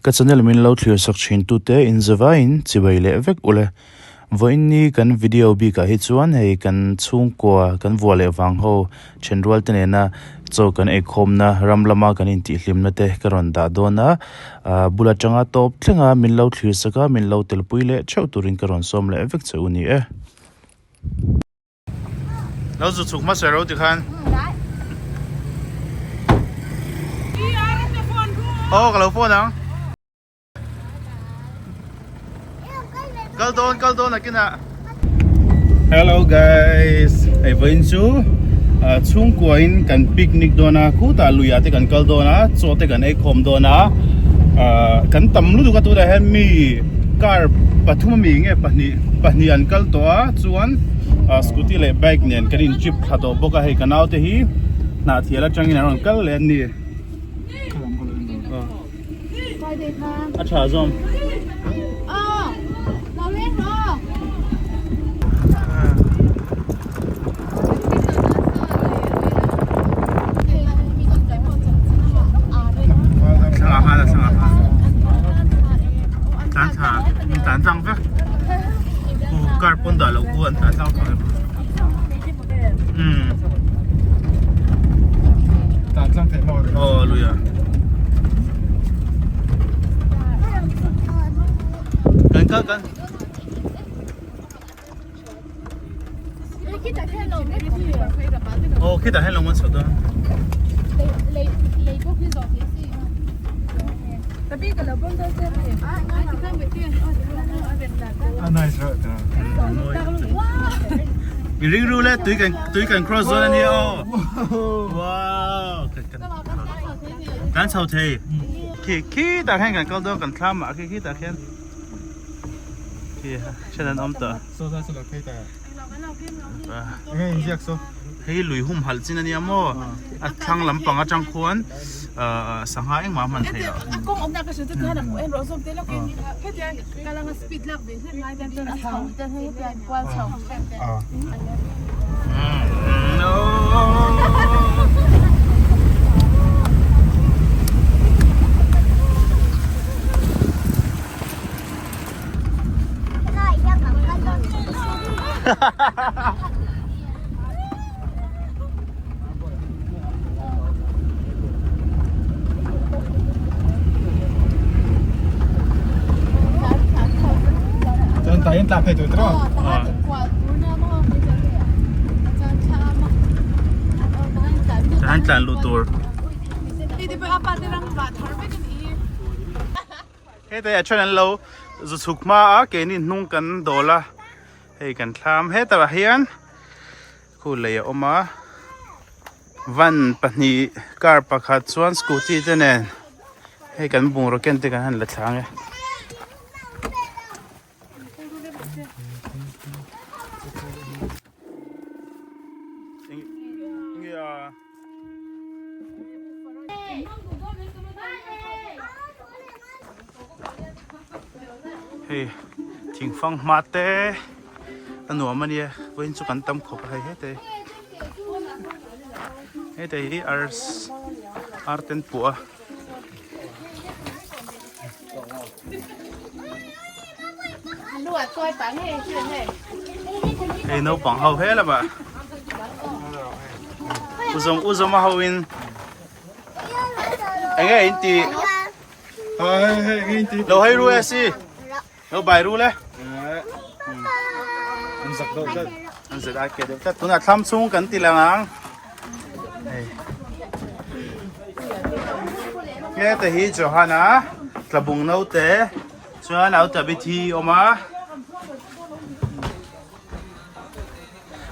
Ka channel min lo thlir sak thin tute in zavaiin chibai leh vek ule. Vawiin ni kan video bikah hi chuan hei kan chhungkua kan vuah leh vang ho thenrual te nena chaw kan eikhawmna ram lama kan intihhlimna te ka rawn dah dawn a, ah bul atanga tawp thlenga min lo thlir sak a min lo telpui leh theuh turin ka rawn sawm leh vek che u ni e. Lo zu chhuk hmasa ro tikhan. Aw ka lo phone ang. Kal dawn kal dawn akinah. Hello guys. Hei vawiin chu chhungkua in kan picnic dawn a khutah lui ah te kan kal dawn a chaw te kan ei khawm dawn a kan tam lutuk a tunah hian mi car pathum ami nge pahnih pahnih an kal tawh a chuan scooty leh bike nen kan in trip thla tawh bawk a hei ka naute hi hnahthial atangin an rawn kal leh a ni. A tha zawm. Thla ha la thla ha. Tan tha tan tlang vek. Ku car pawn dah lo ku an tan tlang thei. Um. Tan tlang thei maw? Aw luia. Kan kal kan. Aw khitah hian lo man chho dawn. A nice reuh ta. I ring ru le tui kan tui kan cross dawn ania aw. Wow. Kan chho thei. Khi khitah hian kan kal dawn kan thlam ah khi khitah khian. Khi then an awm tawh. Saw saw saw phei ta. Enge in ziak saw. Hei lui hum halh chin ania maw a thlang lampang atang khuan sangha engmah a hman theih loh. A kawng awmna ka hria chu tihian a hmuh en rawh zawk te lawk in hetiang ka langa speed lak ve hlek ngai te chuan a chho te hetiang kual chho hlek te. Chuan tlai in tla phei tur tiraw? Tahan tlan luh tur. Heta a then an lo zu chhuk hma a keini hnung kan dawl a hei kan thlam hetah hian khu lei a awm a van pahnih car pakhat chuan scooty te nen hei kan bungraw ken te kan han la thlang e. Hei thing fang hma te a nuam a nia vawiin chu kan tam khawp a hei hete hete hi ars ar ten puah a. Hei naupang ho he lama uzawm uzawm a ho in enge in ti lo hei ru e si lo bai ru le an zak deuh tlat an zak a ke deuh tlat tunah thlam chhung kan ti lang ang hei heta hi Johana tlabung naute chuan au tabithi awm a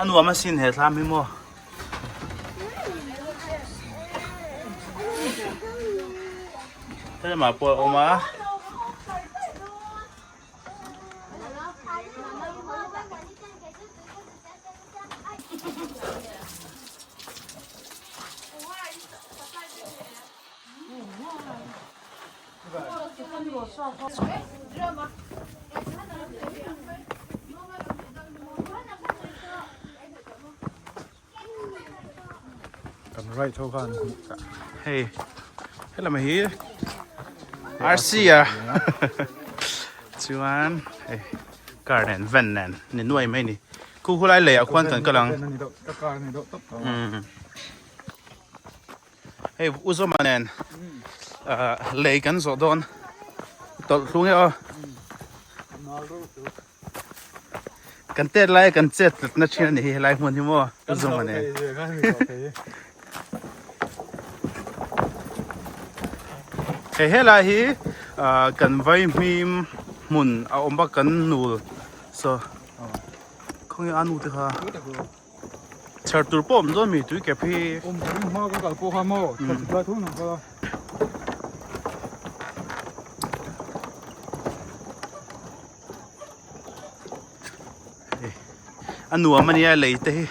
a nuam asin he thlam hi maw. Helamah pawh a awm a. Kan right ho khan hei helam hi Arsi a chuan hei car nen van nen ni nuai mai ni khu khulai lei ah khuan kan kal ang hei u zawma nen ah lei kan zawh dawn tawlh hlung e aw kan tet lai kan chet tlat na thin a ni hi helai hmun hi maw u zawma nen hei helai hi ah kan vaihmim hmun a awm a kan nul saw khawnge a nu te kha. Chhar tur pawh awm dawn mi tui kep hi. Awm ka ring hma ka kal pawh kha maw thla chhut lai tho nang kha. A nuam ania lei te hi.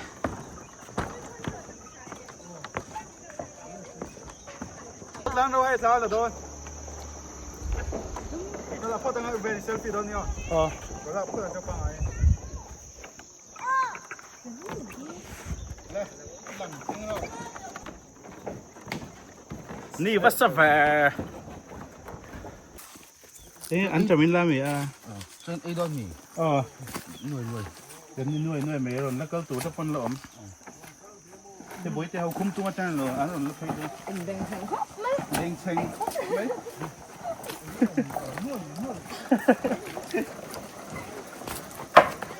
Tlang ro hei thla la dawn. Ka la phawt anga ve selfie dawn nia. Aw. Ka la phawt ang ka pangai. Ni va sa ve. E an chamin la mi a. Chuan ei dawn mi? Aw. Nuai nuai. Kan ni nuai nuai mai rawn la kal tur te pawn la awm. Te bawih te ho khum tung atang lo an rawn la phei dawn. Bengchheng khawp mai. Bengchheng khawp mai.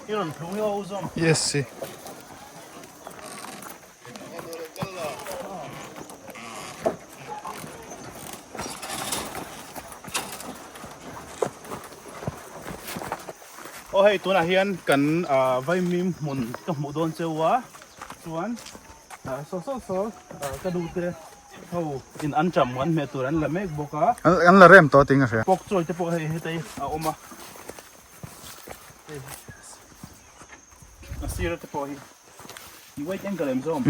I rawn thlung hi aw u zawm. Yes si. Aw hei tunah hian kan vaimim hmun ka hmuh dawn cheu a chuan saw saw saw ka nu te ho in an cham an hmeh tur an la mek bawk a. An la rem tawh ting a hria. Pawk chawi te pawh hei hetei a awm a. A sir te pawh hi i wide angle em zawm.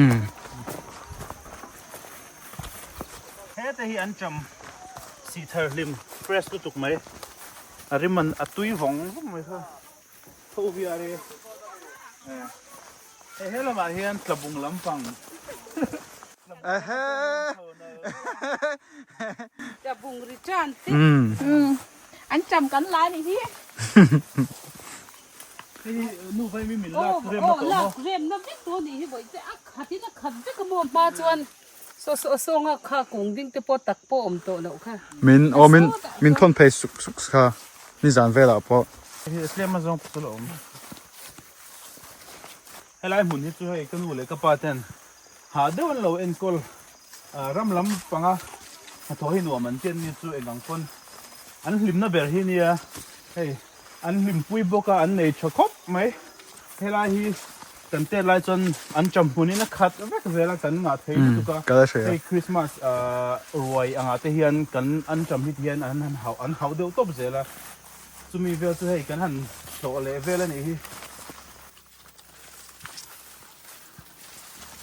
Hete hi an cham sih thar hlim fresh lutuk mai. A rim an a tui vawng vawng mai kha. Tho viar e. Hei he lamah hian tlabung lampang. Tlabung ri tan te. An cham kan la ni hi. Hei nu vai mi min lak rem na tawh maw? Lak rem na vek tawh ni hi vawi te a khat in a khat vek a maw hma chuan saw saw sawnga kha kung ding te pawh tak pawh awm tawh loh kha. Min aw min min thawn phei suk suk kha nizan velah pawh. Hei tlem a zawng chu la awm. Helai hmun hi chu hei ka nu leh ka pa ten hah deuh an lo enkawl ram lam panga hnathawh hi nuam an tian ni chu eng ang pawn an hlimna ber hi nia hei an hlimpui bawk a an nei tha khawp mai helai hi kan tet lai chuan an cham hmunin a khat vek zel a kan ngah thei lutuk a hei Christmas ruai angah te hian kan an cham hi ti hian an han hauh an hauh deuh tawp zel a chumi vel chu hei kan han hlawh leh vel a nih hi.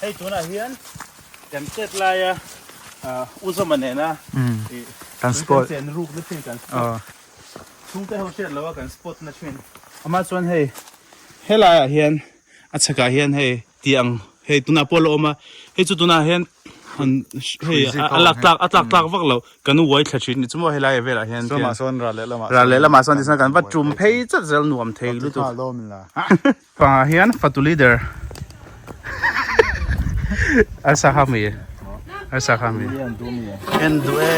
Hei tunah hian kan chet laia U Zawma nena kan spot chen ruk na thin kan spot chhungte ho hriat loa kan spot na thin amah chuan hei helai ah hian a chhakah hian hei tiang hei tunah pawh a la awm a hei chu tunah hian hei a lak tlak a tlak tlak vak lo kan uai thla thin ni chu maw helai velah hian Chumah sawn ral leh lamah ral leh lamah sawn tichuan kan va tum phei chat zel nuam thei lutuk pangah hian fatu leader arsa kha mi arsa kha mi en duh e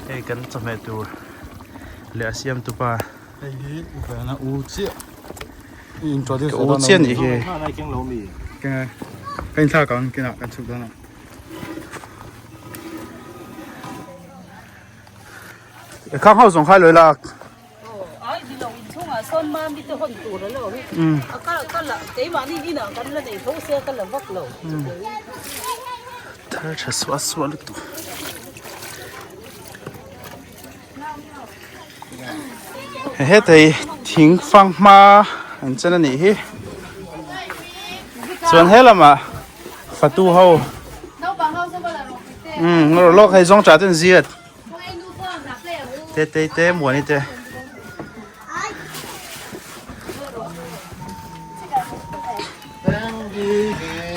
hei kan chawhmeh tur leh a siam tupa hei hi uvena u chiah introduce u chiah nih hi ka inthlak ang kinah kan chhuk dawn a. Khang ho zawng khai lawih lak. Ai ni lo in chhungah sawn mami te hawn tur a lo hi. A ka ka la keimahni inah kan la nei tho sia ka la vak lo. Thar tha suah suah lutuk. Hetei thing fang hma an chen a nih hi. Chuan he lamah fatu ho umm lawk hei zawng tah ten ziat te te te muani te.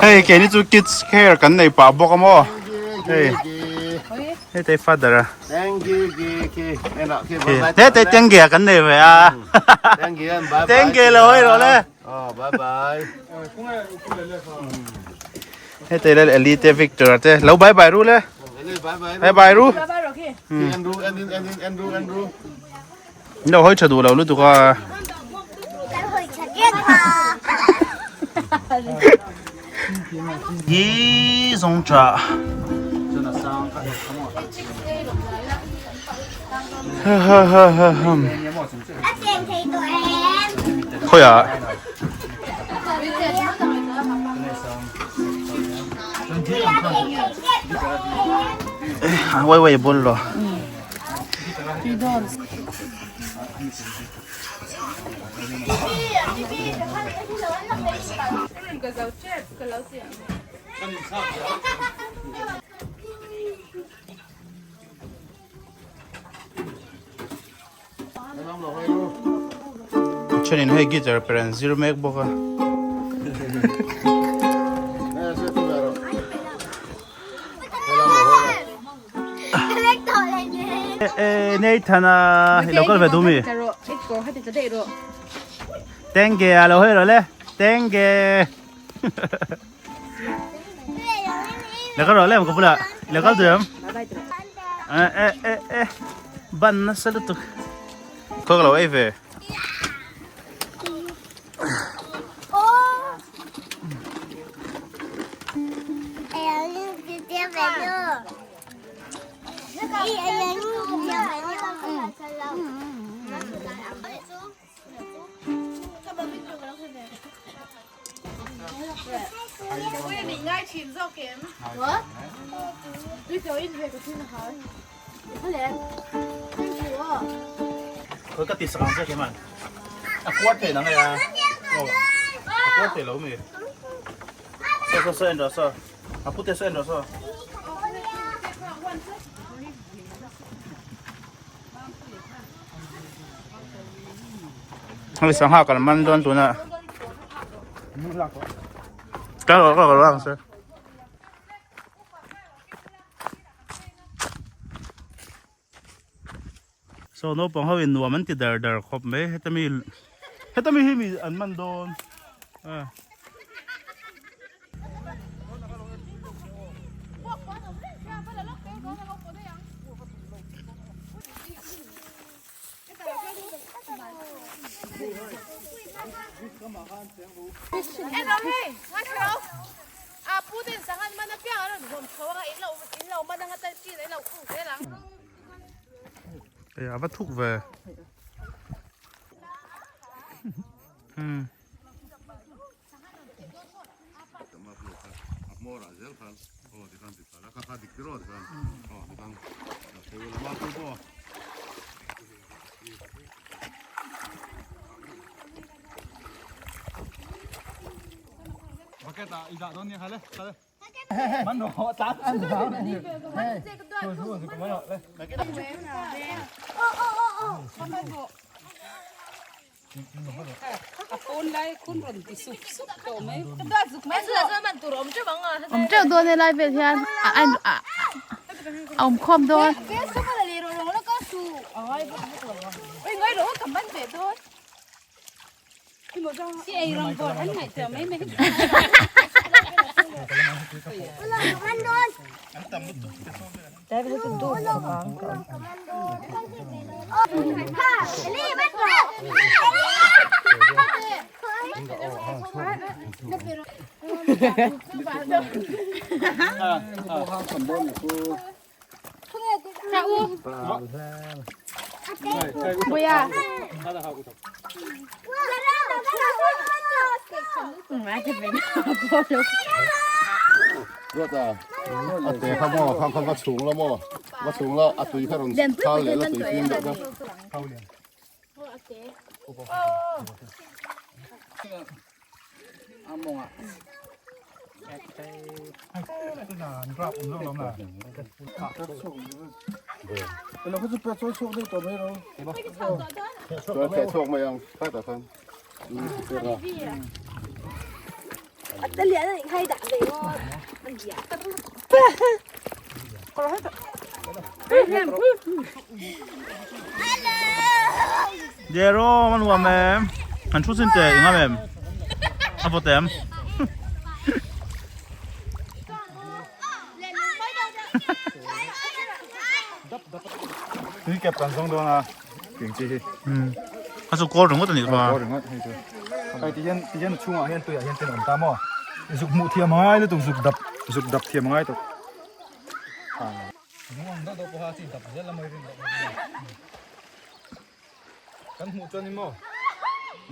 Hei keini chu kids care kan nei pah bawk a maw hei. Hei te father a. Thank you ki ki en ah khi bye bye. Te te tengge a kan nei ve a. Thank you bye bye. Tengge lo hoi ro le. Oh bye bye. Hei te le Eli te Victor te lo bye bye ru le. Bye bye. Bye bye ru. Bye bye ro khi. Andrew Andrew Andrew Andrew. Lo hoi tha du lo lu tu ka. Hi zong cha. Ha ha ha ha ha. Khoi à? Wai wai bol lo. Thenin hei guitar per an zir mek bawk a. Nathan a i lo kal ve duh mi? Tenge a lo hei rawh le Tenge. Lo kal rawh le ka bulah i lo kal duh em? Eh eh eh eh ban nasa lutuk. Khaw ka lo ei ve. Khoi ka ti sak ang che kheman a kuar thei nang a a kuar thei lo mi so so so en rawh so a pute so en rawh so. Hei sangha kan man dawn tunah ka rawh ka rawh ang sir. So naupang ho in nuam an ti dar dar khawp mai heta mi heta mi hi mi an man dawn a. A va thuk ve. Awm teuh dawn helai vel hian a a awm khawm dawn. A te kha maw khang kha va chhung la maw va chhung la a tui kha rawn thal leh la tui fim deuh kha. Jerome a nuam em an thu sin teh i ngam em a vawt em. Tui kep kan zawng dawn a tih chi hi. A chu kawl ringawt a nih kha. Kawl ringawt hei chu. Hei ti hian ti hian a chhungah hian tuiah hian tin a awm ta maw? Zuk hmuh thiam a ngai lutuk zuk dap zuk dap thiam a ngai tawp. Nung ang deuh deuh pawha chi dap zel a mawi rin loh Kan hmuh chuan ni maw?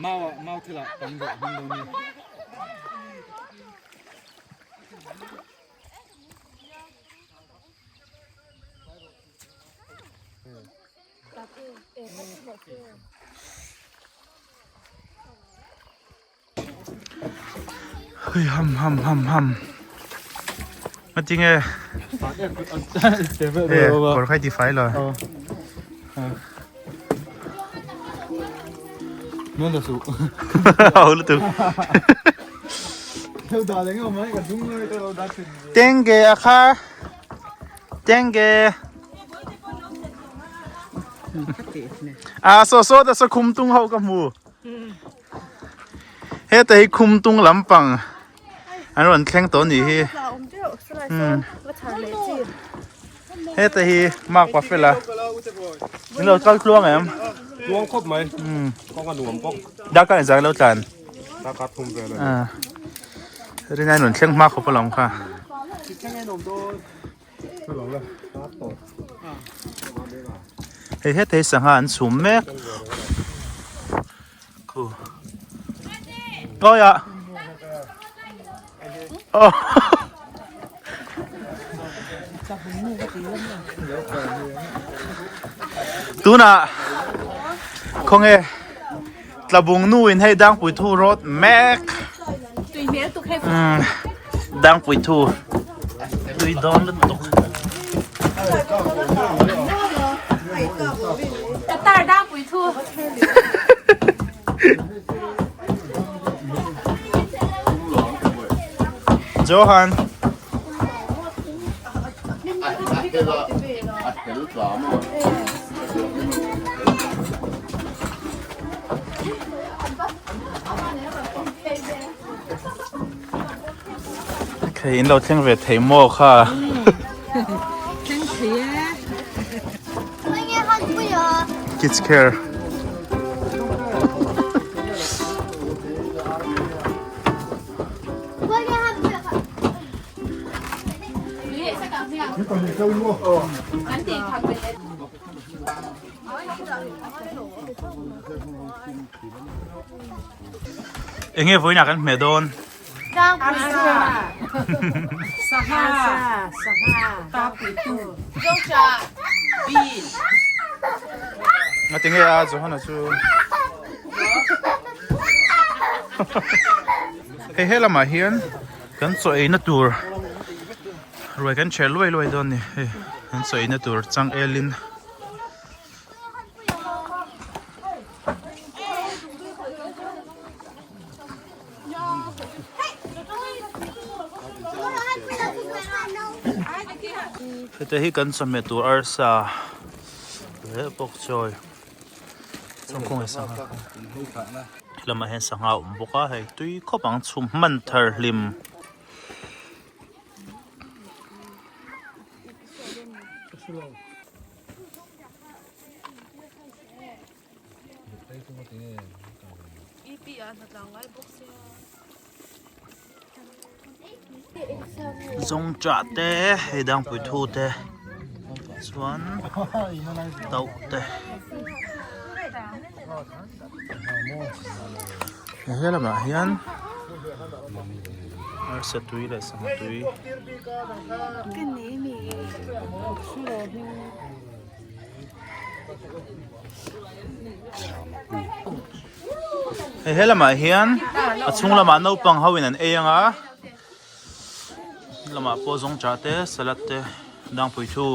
Mau ah mau thil ah kan rawh hmang dawn nia. Hei ham ham ham ham ma tinge e kawr khai ti fai lo ho lutuk tenge a kha tenge a saw saw ta saw khum tung ho ka hmu Heta hi khum tung lampang an rawn thleng tawh anih hi heta hi mark pa fela in lo kal tluang em tluang khawp mai kawng a nuam bawk darkar in zan lo tlan darkar thum vel a rinai an rawn thleng hma khawp alawm kha. Hei heta hi sangha an chhum mek khu awi ah aw tunah khawnge tlabung nu in hei dangpui thu rawt mek dangpui thu tui dawn lutuk Qatar dangpui thu Johan Okay, in lo thleng ve thei maw kha. Thleng thei e. Kids care. Enge vawiinah kan hmeh dawn? Ngatinge a Johana chu Hei he lamah hian kan chaw eina tur ruai kan chher luai luai dawn a ni hei kan chaw eina tur changel in. Heta hi kan chawhmeh tur arsa leh bawk chawi chawngkawng leh sangha helamah hian sangha a awm bawk a hei tui khawp ang chhum hman thar hlim. Zawngṭah te hei dangpui thu te chuan tauh te he lamah hian arsa tui leh sangha tui. Hei he lamah hian a chhung lamah naupang ho in an ei ang a lamah pawh zawngṭah te salad te dangpui thu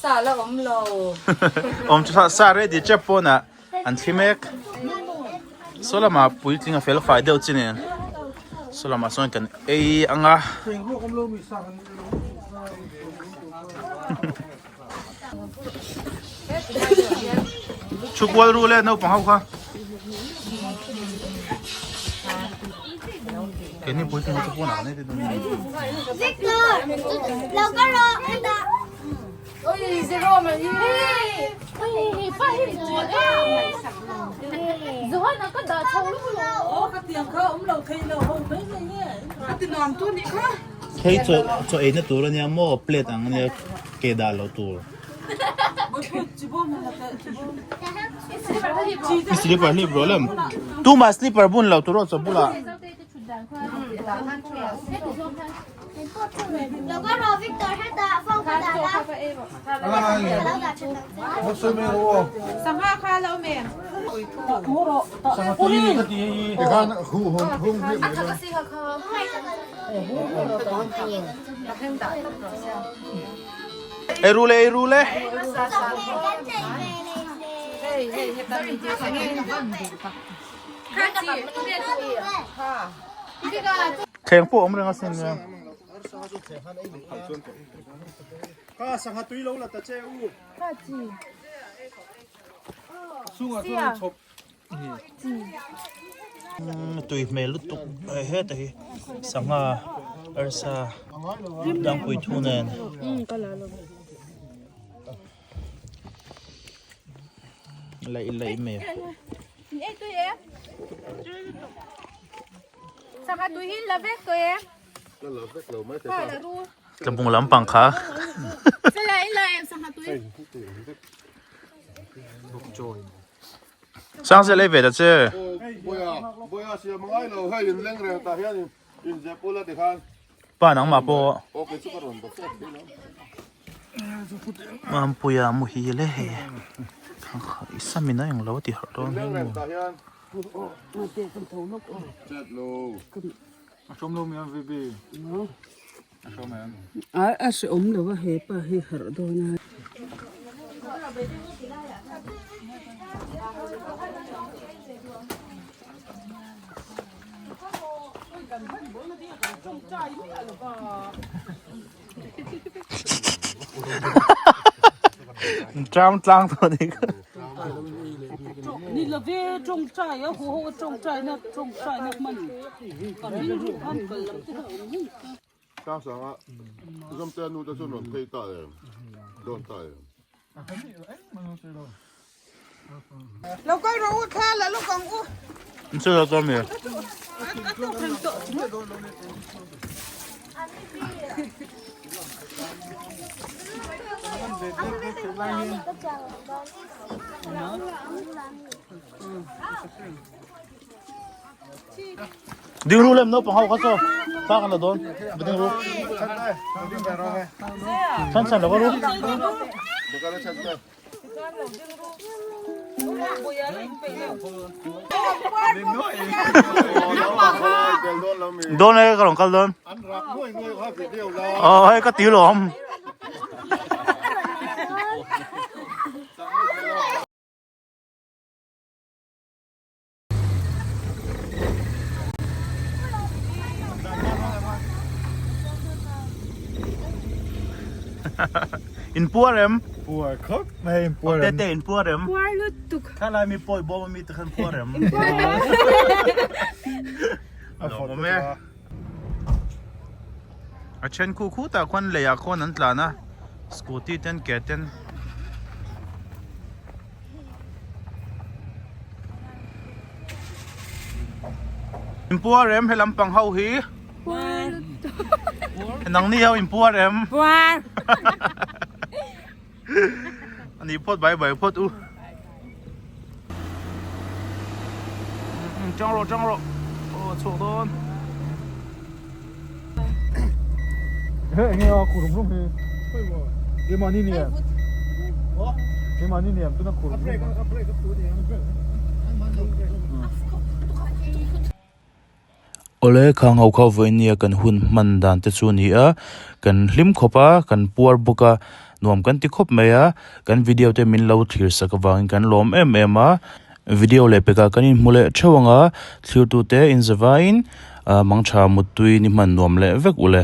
Sa la awm lo. Awm chu sa ready tep pawn ah an thli mek saw lamah puitling a fel fai deuh chi nen saw lamah sawn kan ei ang a. Thu kual ru le naupang ho kha. Keini puitling ho chu pawnah kan ei te dawn a ni. Victor, lo ka rawh hetah. Hei chaw chaw eina tur ania maw plate ang ania ke dah loh tur. Slipper hlip rawh lem. Tumah slipper bun loh tur aw chaw bulah. Ei ru le ei ru le. Thleng pawh awm reng asin nia. Ka sangha tui lo la ta che u. Chungah chuan chhawp. Tui hmel lutuk heta hi sangha arsa tlangpui thu nen. Laih laih mai a. Tlabung lampang kha. Sangzel ei ve ta che. Pa nangmah pawh. Mampuia muhil e hei i sam in a englo a ti harh dawn hi maw. Tram tlang tawh ni kha. Ni love tawngtai a haw ho tawngtai na tawngtai na hman ka rilru khan kal lam te kha awm reng ta. Tlang sanga Zamte nu te chuan rawn phei ta em dawn ta em. Chu lo chuan mi. Ding ru lem naupang ho kha chaw thla kan la dawn va ding ru chan chan lo va ru. Dawn e ka rawn kal dawn. Aw hei ka ti lawm. In puar em? Puar khawp mai in puar em. Tete in puar em? Puar lutuk. Kha lai mi pawi bawm ami te khan puar em? A fawt Lawm e. A then khu khutah khuan leiah khawn an tlan a, scooty ten ke ten. Inpuar em he lampang ho hi? Nangni ho inpuar em? Puar! Ani phawt bai bai phawt u. Chang rawh chang rawh. Aw chhuak dawn. He enge a khurum rum hi. Keimahni ni em? Keimahni ni em tuna khurum rum. Awle khang ho kha vawinia kan hun hman dan te chu a ni a kan hlim khawp a kan puar bawk a nuam kan ti khawp mai a kan video te min lo thlir sak avangin kan lawm em em a video leh pekah kan inhmu leh theuh ang a thlir tute inzavaiin ah mangtha muttui ni hman nuam leh vek ule.